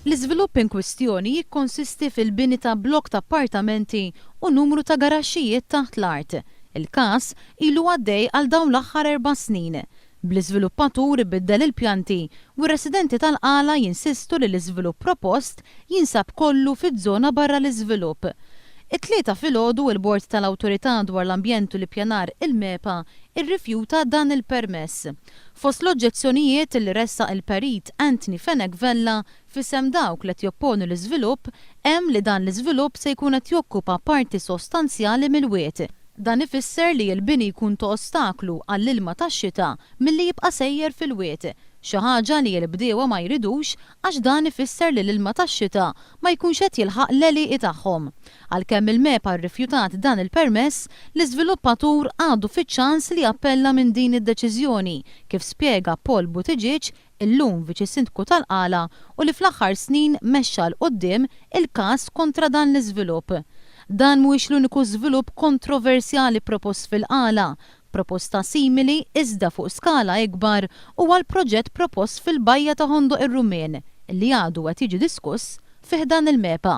L-iżvilupp in kwistjoni jikkonsisti fil-bini ta' blokk ta' appartamenti u numru ta' garaxxijiet taħt l-art. Il-każ ilu għaddej għal dawn l-aħħar 4 snin, bl-iżviluppatur ibiddel il-pjanti u r-residenti tal-Qala jinsistu li l-iżvilupp propost jinsab kollu fiż-żona barra l-iżvilupp. It-Tlieta filgħodu, il-Bord tal-Awtorità dwar l-Ambjent u l-Ippjanar, il-MEPA, irrifjuta dan il-permess. Fost l-oġġezzjonijiet li ressaq il-perit Anthony Fenech Vella f'isem dawk li qed jopponu l-iżvilupp hemm li dan l-iżvilupp se jkun qed jokkupa parti sostanzjali mill-wied. Dan ifisser li l-bini jkun ta' ostaklu għall-ilma tax-xita milli jibqa' sejjer fil-wied, xi ħaġa li l-bdiewa ma jridux għax dan ifisser li l-ilma tax-xita ma jkunx qed jilħaq l-għelieqi tagħhom. Għalkemm il-MEPA rrifjutat dan il-permess, l-iżviluppatur għadu fiċ-ċans li appella minn din id-deċiżjoni, kif spjega Paul Buttigieg, illum Viċi Sindku tal-Qala u li fl-aħħar snin mexxa 'l quddiem il-każ kontra dan l-iżvilupp. Dan mhuwiex l-uniku żvilupp kontroversjali propost fil-Qala. Proposta simili, iżda fuq skala ikbar, huwa l-proġett propost fil-bajja ta' Ħondoq ir-Rummien li għadu qed jiġi diskuss fi ħdan il-MEPA.